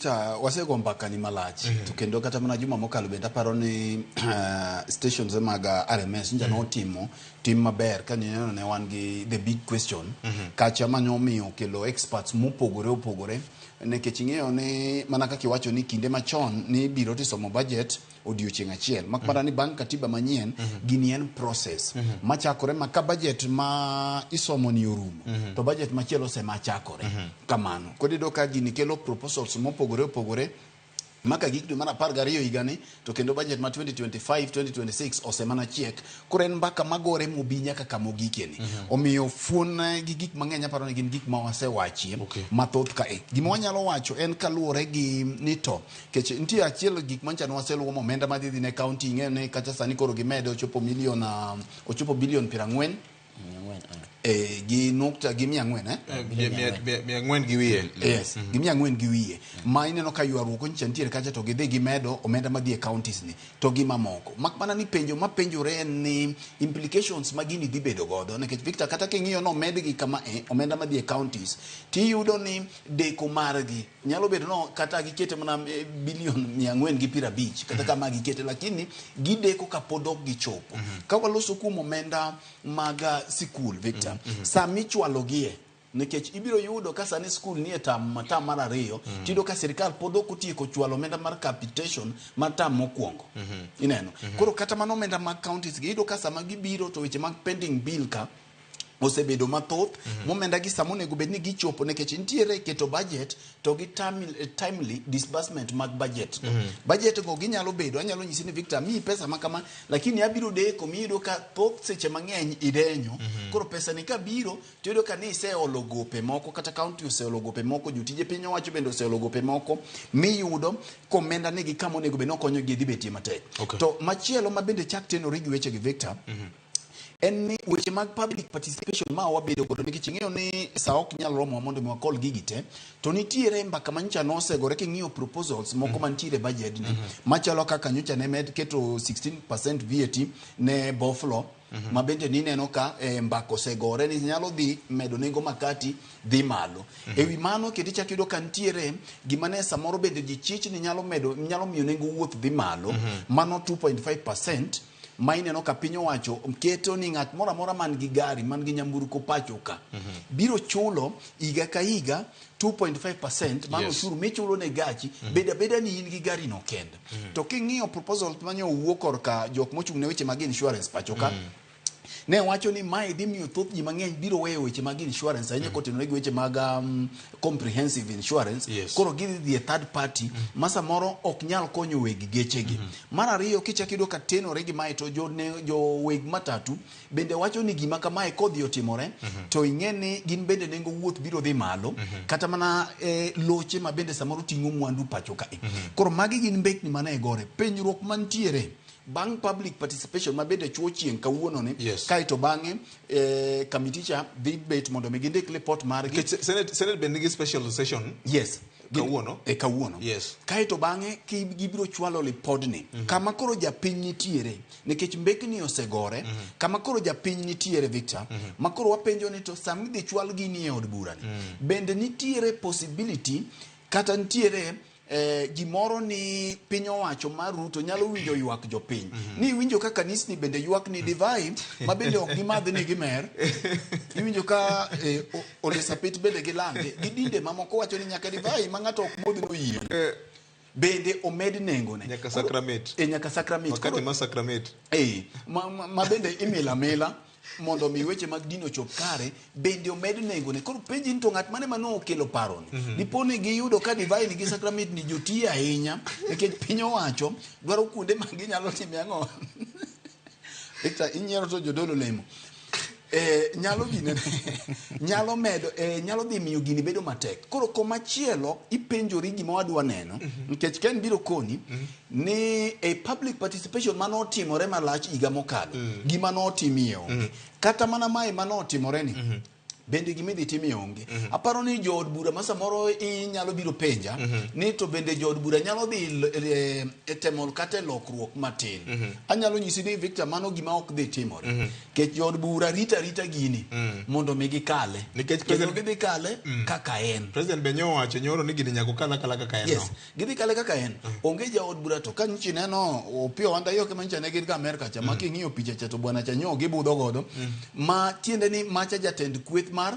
Ta wasego mbaka ni malach to kendo kata mana juma mokalo bende aparo ni stations mag RMS nja notimo tim maber ka nineno ne wan gi the big question kacha mane omiyo kelo experts mopogore opogore nikech ing'eyo ni mana kaka iwacho ni kinde machon ni ibiro tisomo budget odiochieng' achiel mak mana ni bang' katiba manyien gini en process machakore ma ka budget ma isomo ni orumo to budget machielo osema chakore kamano koro iyudo ka gini kelo proposals mopogore opogore maka gik dwe mar 12 higani to kendo budget ma 2025 2026 osemana chiek. Koro en mbaka magore mobi nyaka kama ogikeni. Omiyo fuon gi gik mang'eny aparo ni gin gik ma wasewachie mathoth kae. Gima wanyalo wacho en kaluwore gi ni to kech nitie achiel gik mancha ne waseluwo omenda madhi dhi ne county ing'eyo ni kacha sani koro gimede ochopo milion ochopo bilion 40 gi nukta gi 400 eh? 400 gi wiye. Yes, gi 400 gi wiye. Ma ineno ka ywaruok nyicha nitiere kacha to gidhi gimedo omenda madhi e counties ni to gi mamoko. Mak mana ni penjo mapenjore en ni implications ma gini dhi bedo godo nikech Victor kata king'iyo no omedgi kama e omenda madhi e counties tiyudo ni deko margi nyalo bedo no kata gikete mana bilion 450 kata kama gikete lakini gideko kapod ok gichopo. Ka waloso kuom omenda mag sikul Victor sama ichwalogie nikech ibiro yudo ka sani skul nie tam tam mar ariyo tiyudo ka sirikal pod ok otieko chwalo omenda mar capitation mar tam mokwongo ineno koro kata mana omenda mag counties gi iyudo ka sama gibiro to weche mag pending bill ka osebedo mathoth momenda gi sama onego bed ni gichopo nikech nitiere keto budget to gi timely disbursement mag budget go. Budget go ginyalo bedo anyalo nyisi ni Victor miyi pesa ma kama lakini abiro deko miyudo ka thoth seche mang'eny idenyo koro pesa ni kabiro tiyudo ka ni iseolo gope moko kata county oseolo gope moko jotije piny owacho bende oseolo gope moko miyudo komenda nigi kama onego bed ni okonyogi dhi betie matek. To machielo ma bende chak tenore gi weche gi Victor en ni weche mag public participation ma wabedo godo nikech ing'eyo ni sa ok nyal romowa mondo mi wakol gigi te to nitiere mbaka manyocha nosegore king'iyo proposals moko mantiere e budget ni machalo kaka nyocha ne med keto 16% VAT ne boflo ma bende nineno ka mbaka osegore ni nyalo dhi medo nengo makati dhi malo. E wi mano kendo ichako iyudo ka nitiere gima ne samoro bende ji chich ni nyalo medo nyalo miyo nengo wuoth dhi malo mano 2.5% ma ineno ka piny owacho keto ni ng'at moro amora man gi gari man gi nyamburko pacho ka biro chulo higa ka higa 2.5% mano osuru michulo ne gachi bed abeda ni in gi gari no kende. To king'iyo proposal mane owuok korka jok mochung' ne weche mag insurance pacho ka ne wacho ni mae dhi miyo thoth ji mang'eny biro weyo weche mag insurance ahinya kotenore gi weche mag comprehensive insurance. Koro gidhi dhi e third party ma samoro ok nyal konyo weg gechegi. Mar ariyo kichako iyudo ka tenore gi mae to jo weg matatu bende wacho ni gima kamae kodhi otimore to ing'e ni gin bende nengo wuoth biro dhi malo kata mana loche ma bende samoro ting'o mwandu pacho kae. Koro magi gin mbekni mane gore. Penjruok mantiere bang' public participation ma bende chuo chieng' kawuono ni kaeto bang'e committee cha dhi bet mondo mi gindik report margi. Nikech Senate bende nigi special session kawuono. Kawuono. Kaeto bang'e gibiro chwalo lipodni kama koro japiny nitiere nikech mbekni osegore kama koro japiny nitiere Victor ma koro wapenjo ni to sama idhi chwal gini e od bura ni bende nitiere possibility kata nitiere gimoro ni piny owacho mar Ruto nyalo winjo ywak jopiny. Ni iwinjo ka kanisni bende ywak ni divai ma bende ok gimadh ni gimer. Iwinjo ka Ole Sapit bende gilange gi dinde mamoko wacho ni nyaka divai ma ng'ato ok modh no yie. Bende omed nengone. Nyaka sakramit. Nyaka sakramit. Makati ma sakramit. Ma bende imila mila mondo mi weche mag dini ochop kare bende omed nengone. Koro penji ni to ng'at mane mane okelo paroni? Dipo ni giyudo ka divai ni gi sakramit ni jotiye ahinya nikech piny owacho dwaro kuonde ma ginyalo time ang'o? Victor, inyiero to jodolo lemo. Nyalo gine, nyalo medo, nyalo dhi miyo gini bedo matek. Koro komachielo ipenjori gima wadwa neno nikech Ken biro koni ni e public participation mane otimore malach higa mokalo gima notimie onge. Kata mana mae mane otimore ni Bende gima idhi timie onge. Aparo ni jood bura ma samoro inyalo biro penja ni to bende jood bura nyalo dhi e temo kata e lokruok matin. Anyalo nyisi ni Victor mano gima ok dhi timore. Nikech jood bura rito arita gini mondo mi gikale. Nikech Kendo president- gidhi kale kaka en. President be nyowacho nyoro ni gini nyaka okal akala kaka en Yes, no. gidhi kale kaka en. Onge jaod bura to ka nyocha ineno Opiyo Wandayi ok ema nyocha ne gin ga Amerka cha ma king'iyo picha cha to bwana cha nyo gibudho godo. Ma tiende ni macha jatend kweth mar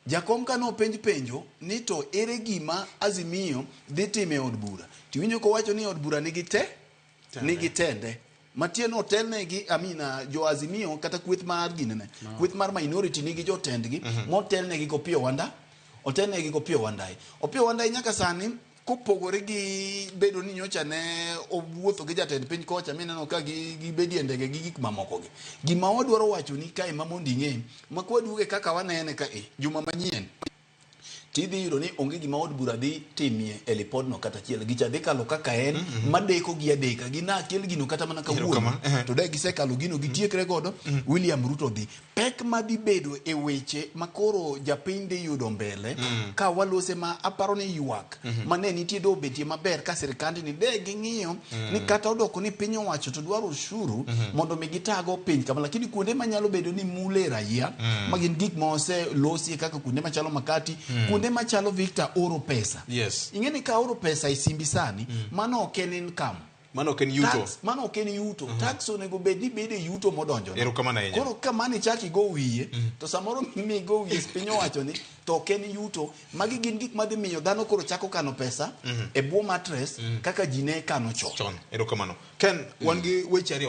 Jakom ka nopenj penjo ni to ere gima Azimio dhi timo e od bura. Tiwinjo kowacho ni od bura nigi te nigi tende. Matiende otelnegi, I mean, jo Azimio kata kweth mar ginene. Kweth mar minority nigi jotendgi motelnegi gi Opiyo Wanda, otelnegi gi Opiyo Wandayi. Opiyo Wandayi nyaka sani kopogore gi bedo ni nyocha ne owuotho gi jatend piny kocha mineno ka gibedie ndege gi gik mamoko gi. Gima wadwaro wacho ni kae ma mondo ing'e, ma kwaduoge kaka wanene ka e juma manyien tidhi yudo ni onge gima od bura dhi timie e lipodno kata achiel. Gicha dhi kalo kaka en, madeko gi adeka. Gina kel gino kata mana kawuono. Erokamano. To de gisekalo gino gitiekre godo, William Ruto dhi. Pek madhi bedo e weche ma koro japiny dhi yudo mbele, ka walose ma aparo ni ywak mane nitie do betie maber ka sirkand ni de ging'iyo ni kata odoko ni piny owacho to dwaro ushuru mondo mi gitago piny kama, lakini kuonde manyalo bedo ni mule raia ma gin gik ma oselosie kaka kuonde machalo Makati, kuonde machalo Victor oro pesa. Ing'e ni ka oro pesa e simbi sani, mano ok en income. Mano ok en yuto. Tax, mano ok en yuto. Tax onego bed ni bedo e yuto modonjo. Erokamano ahinya. Koro ka mano ichak igo wiye, to samoro migo wiye piny owacho ni to ok en yuto. Magi gin gik madhi miyo dhano koro chako kano pesa e bwo mattress kaka ji ne kano chon. Chon. Erokamano. Ken, wan gi weche ariyo.